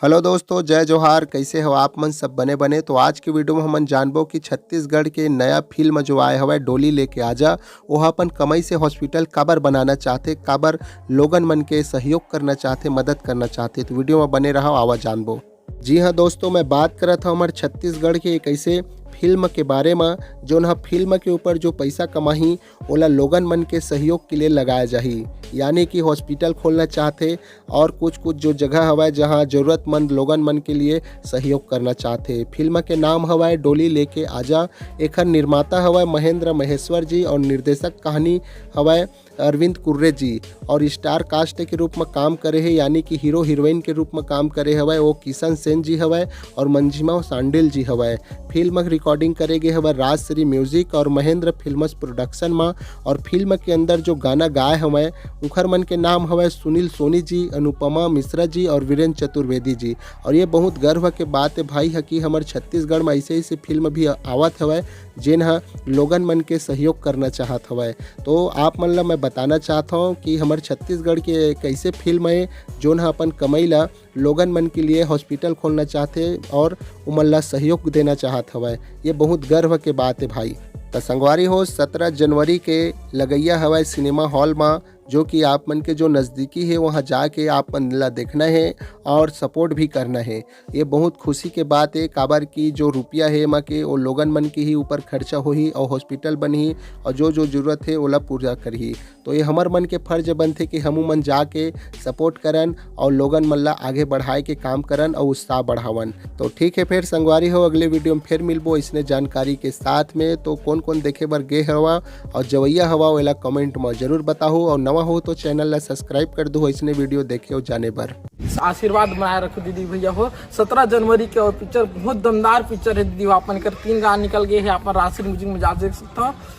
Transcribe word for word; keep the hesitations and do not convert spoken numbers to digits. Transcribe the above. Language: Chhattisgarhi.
हेलो दोस्तों, जय जोहार। कैसे हो आप मन? सब बने बने। तो आज के वीडियो में हमन जानबो कि छत्तीसगढ़ के नया फिल्म जो आए हवय, डोली लेके आजा, ओहा अपन कमाई से हॉस्पिटल काबर बनाना चाहथे, काबर लोगन मन के सहयोग करना चाहथे, मदद करना चाहथे। तो वीडियो में बने रहो, आवा जानबो। जी हाँ दोस्तों, मैं बात करत हूँ हमर छत्तीसगढ़ के एक ऐसे फिल्म के बारे में, जोन ह फिल्म के ऊपर जो पैसा कमाही, ओला लोगन मन के सहयोग के लिए लगाया जाही। यानी कि हॉस्पिटल खोलना चाहथे और कुछ कुछ जो जगह हवय, जहाँ जरूरतमंद लोगन मन के लिए सहयोग करना चाहथे। फिल्म के नाम हवय डोली लेके आजा। एखर निर्माता हवय महेंद्र महेश्वर जी और निर्देशक कहानी हवय अरविंद कुर्रे जी। और स्टार कास्ट के रूप में काम करे हे, यानी कि हीरो हीरोइन के रूप में काम करे हवय, वो किशन सेन जी हवय और मंजिमा सांडिल जी हवय। फिल्म रिकॉर्डिंग करे गे हवय राजश्री म्यूजिक और महेंद्र फिल्म्स प्रोडक्शन में। और फिल्म के अंदर जो गाना गाए हवय, उखर मन के नाम हवय सुनील सोनी जी, अनुपमा मिश्रा जी और वीरेंद्र चतुर्वेदी जी। और ये बहुत गर्व के बात है भाई, है कि हमर छत्तीसगढ़ में ऐसे ऐसे फिल्म भी आवत हवय, जेन ह लोगन मन के सहयोग करना चाहत हवय। तो आप मन ला मैं बताना चाहत हूँ कि हमर छत्तीसगढ़ के एक ऐसे फिल्म है, जोन ह अपन कमाई ला लोगन मन के लिए हॉस्पिटल खोलना चाहथे और उमन ला सहयोग देना चाहत हवय। ये बहुत गर्व के बात है भाई। त संगवारी हो, सत्रह जनवरी के लगइया हवय सिनेमा हॉल मा, जो कि आप मन के जो नज़दीकी है, वहाँ जाके आप मन ला देखना है और सपोर्ट भी करना है। ये बहुत खुशी के बात है, काबर कि जो रुपया है एमा के, वो लोगन मन के ही ऊपर खर्चा होही और हॉस्पिटल बनही और जो जो जरूरत है, ओला पूरा करही। तो ये हमर मन के फर्ज बनथे कि हमू मन जाके सपोर्ट करन और लोगन मन ला आगे बढ़ाए के काम करन और उत्साह बढ़ावन। तो ठीक है, फिर संगवारी हो, अगले वीडियो में फिर मिलबो इसने जानकारी के साथ में। तो कौन कौन देखे बर गे हवा और जवैया हवा, ओला कमेंट में जरूर बताहू और नवा हो तो चैनल ला सब्सक्राइब कर दो, इसने वीडियो देखे और जाने बर। आशीर्वाद बनाए रखो दीदी भैया हो। सत्रह जनवरी के और पिक्चर बहुत दमदार पिक्चर है दीदी, आप मन कर तीन गाना निकल गए हैं, आप मन राशि म्यूजिक में जा देख सकते हो।